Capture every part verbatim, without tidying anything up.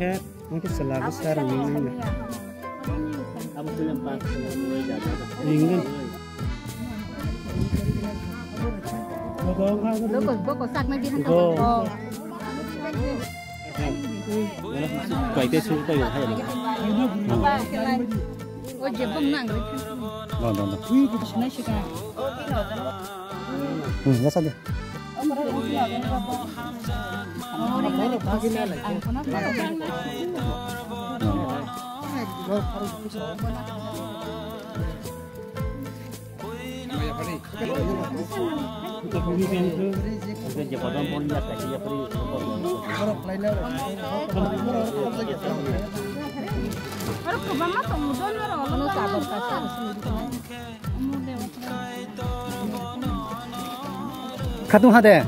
Khe, ang khe chwla bwsa rwngwi nangya. Ringwin. Boko, boko, sakna di hanta. Go. Kaite suru tayo hai. O je bong nang ri. Don, don, don. Sina sika. Hmm, ya sabi. Khatung ha de.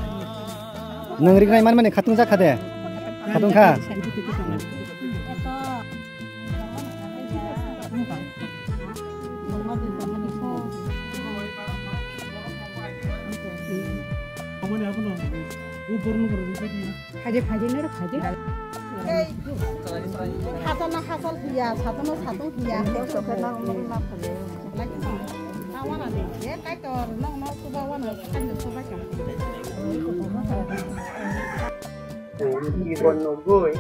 Nwng riknai manmani khatung jak kha de. Khatung kha. Phaidi, phaidi, noro phaidi. Ei, hasalno hasal hiya, sathano sathung hiya. Tawana de, ye Kaitor, nokno suba wana, kaitor suba kya. Chwng ibo nugwi,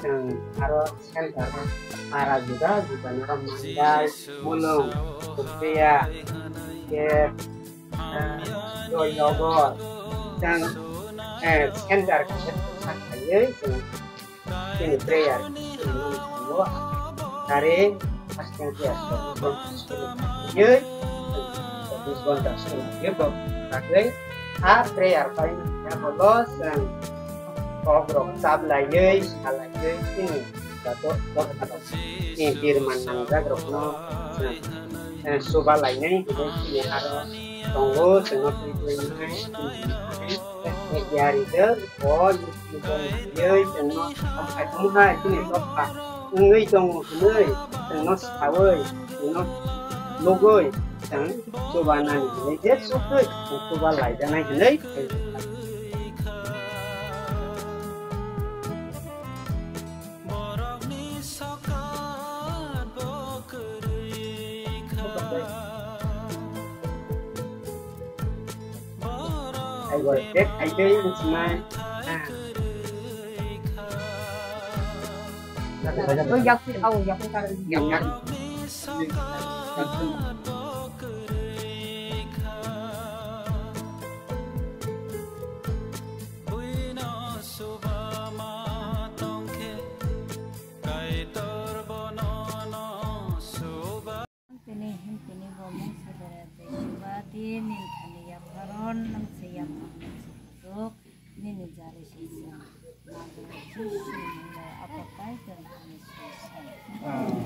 chwng aro center para juda juda noro Mandal, Mulung, Kupriya, ye, ah, Joynagar, chwng, eh, center khe sak khaiwi chwng chini prayer, chini tare, haste haste ye, chobbish ghonta swnam ye bo, bagwi, a prayer pai ya bolo chwng kok rok chap laiwi, sa laiwi, chini jato, jato, chini birman nangjak rokno chwng, eh, suba lainai, hwnkhe chini aro tongo, chwngno twi twi nai, chini yari de, o, Yoi tongno, tongkhai tongkhai, chini tokha wngwi tongo hwnwi, tongno sawi, tongno nugwi, tong chuba nani hwnwi, je sukwi, tong chuba laijaknai hwnwi. Aibo, bek aibo wngsinai. Oh, yak, oh, yak, yak. Tini him tini bo mung sudara de suba di nin thani yapharon nang se yaphang dok nini jari sisa. Mago Jisu nilo apakai dan kami sisa.